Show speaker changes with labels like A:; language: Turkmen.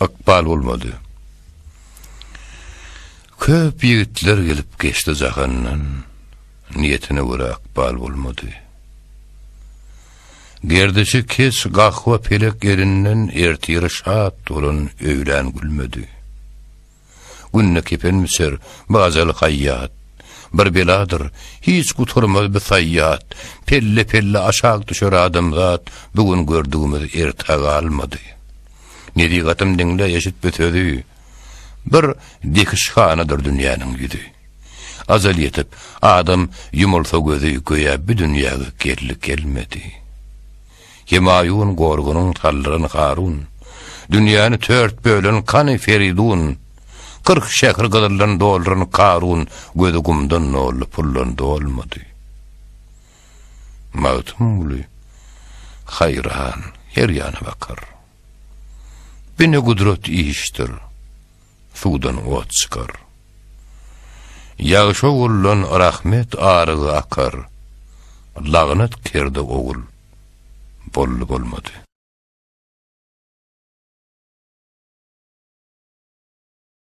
A: Ykbal bolmady. Köp ýigitler gelip geçdi jahandan, Niýetine görä ykbal bolmady. Gerdişi keç gahwa pelek elinden Ertiri şat bolan öýlän gülmedi. Günde kepen biçer, bu ajaly haýýat. Bir beladyr, hiç gutarmaz bu saýýat. Pelle-pelle aşak düşer adamzat, Bu gün gördügimiz ertä galmady. Nesihatym diňle, eşit bu sözi, Bir dekişhanadyr dünýäniň ýüzi. Ajal ýetip, adam ýumulsa gözi, Göýä bu dünýäge geldi-gelmedi. Hemaýun gorgunyň saldyran Harun, Dünýäni tört bölen kany Feridun, 40 şähri gyzyldan dolduran Karun, Gözi gumdan doldy, puldan dolmady. Magtymguly haýran her ýana bakar. Bu ne gudrat işdir, suwdan ot çykar. Ýagşy oguldan rahmet arygy akar, Lagnat kerde ogul boldy bolmady.